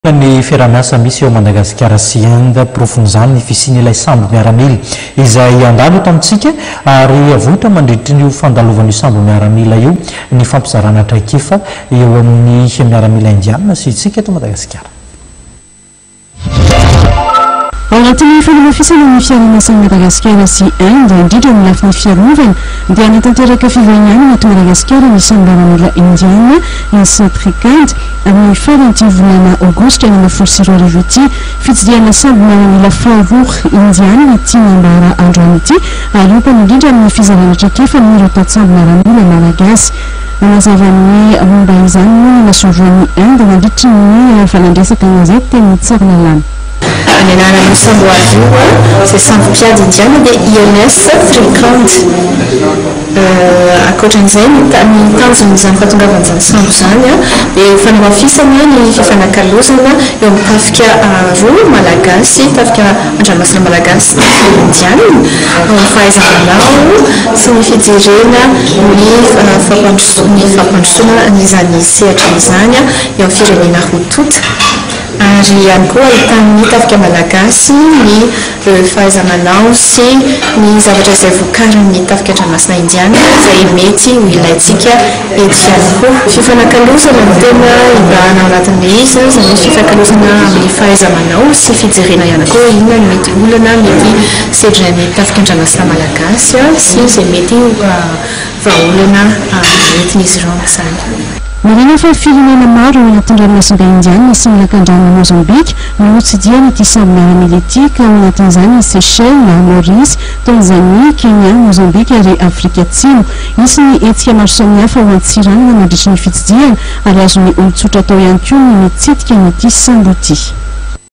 Ny fiaraha-miasa misy eo Madagasikara sy Inde, porofon'izany ny fisian'ilay sambo miaramila izay handalo eto amintsika ary avoitra mandritry ny fandalovan'io sambo miaramila io ny fampizarana traikefa eo amin'ny miaramila indiana sy isika eto Madagasikara. Ao anatin'ny fanamafisana ny fiaraha-miasan'i Madagasikara sy Inde, indrindra amin'ny lafiny fiarovana, dia hanatanteraka fivahinianana eto Madagasikara ny sambo miaramila indiana INS Trikand amin'ny faran'ity volana aogositra 2016 ity. Fitsidihana sambo miaramila faharoa indiana ity nambara androany ity ary hiompana indrindra amin'ny fizarana traikefa amin'ireo tantsambo miaramila malagasy. Nanazava ny momba izany moa ny masoivohon'i Inde nandritry ny valan-dresaka an-gazety teny Tsaralalàna. Ny anaran'io sambo avy io, izay sambo mpiady indiana, dia INS Trikand. Ankoatran'izay, ny tanjon'izany fahatongavan'izany sambo izany dia ho fanamafisana ny fifanakalozana eo amin'ny tafika roa malagasy, tafika an-dranomasina malagasy sy tafika indiana, amin'ny fahaiza-manao sy ny fijerena ny fampandrosoana an'izany sehatra izany eo amin'ny firenena roa tonta. Ary ihany koa ahitan'ny tafika malagasy ny fahaiza-manao sy ny zavatra izay vokarin'ny tafika an-dranomasina indiana izay mety ho ilaintsika eto ihany koa. Fifanakalozana no tena hibahana ao anatin'ilay izy, izany hoe fifankalozana amin'ny fahaiza-manao sy fijerena ihany koa inona no mety olana mety sedrain'ny tafika an-dranomasina malagasy sy izay mety ho vahaolana entin'izy ireo amin'izany. Marihina fa firenena maro ao anatin'ny ranomasimbe Indiana sy ny lakandranon'i Mozambika no notsidihana ity sambo miaramila ity ka ao anatin'izany i Seychelles, Maorisy, Tanzania, Kenya, Mozambika ary Afrika Atsimo. Hisy ny hetsika maro samihafa ho Antsiranana mandritry ny fitsidihana ary azon'ny olon-tsotra atao ihany koa ny mitsidika an'ity sambo ity.